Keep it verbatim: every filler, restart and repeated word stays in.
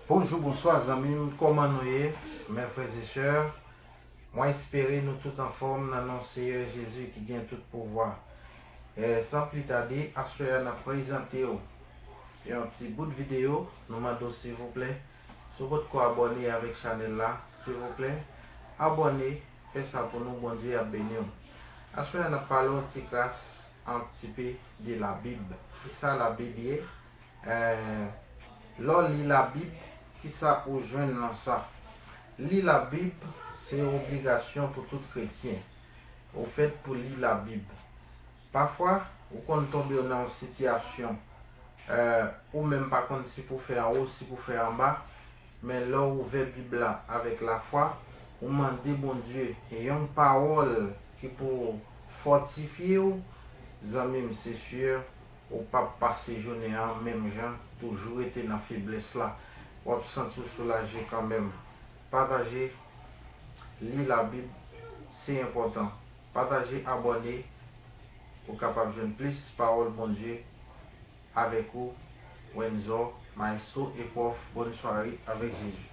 Bonjou, bonswa zanmi m, kòman nou ye, mè frè e sè? Mwen espere nou tout anfòm nan non Seyè Jezi ki gen tout pouvwa. E, san pli tade, aswè a n ap prezante w yon ti bout videyo. Nou mande w silvouplè, si w potko abòne avèk chanèl la, silvouplè, abòne, fè sa pou nou, Bondye ap beni w. Aswè a n ap pale w ti kras, un petit peu de la Bible. Kisa Labib ye? Eh, lè w li Labib, kisa ou jwenn nan sa? Li Labib se yon obligasyon pou tout kretyen. Ou fèt pou li Labib. Pafwa, ou konn tonbe w nan yon sitiyasyon, eh, ou menm pa konn si pou fè anwo, si pou fè anba, men lè w ouvè Bib la avèk lafwa, ou mande Bondye yon pawòl ki pou fòtifye w, zanmi m, se si, ou p ap pase jounen an menm jan, toujou rete nan feblès la. W ap santi w soulaje kanmenm. Pataje, li Labib, se enpòtan. Pataje, abòne, ou kapab jwenn plis pawòl Bondye avèk ou, Wenzo, maestro e pwòf. Bòn sware avèk Jezi.